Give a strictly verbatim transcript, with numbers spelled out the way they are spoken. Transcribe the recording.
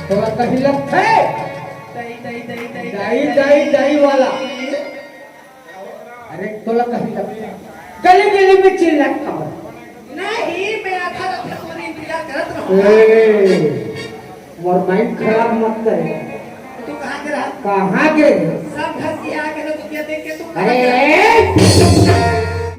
तोला कहीं लगथे? दई, दई, दई, दई, दई, दई, दई, दई, दई वाला। अरे, तोला कहीं लगथे? गली गली में चिल्लात हवय। नहीं, मैं आधा रात तक तुम्हारे इंतजार करत रहूं। ए, मोर माइंड खराब मत करे। तू कहाँ के रहा? कहाँ के? सब घर के आके ना दुनिया देख के तू कहाँ अरे, के रहा?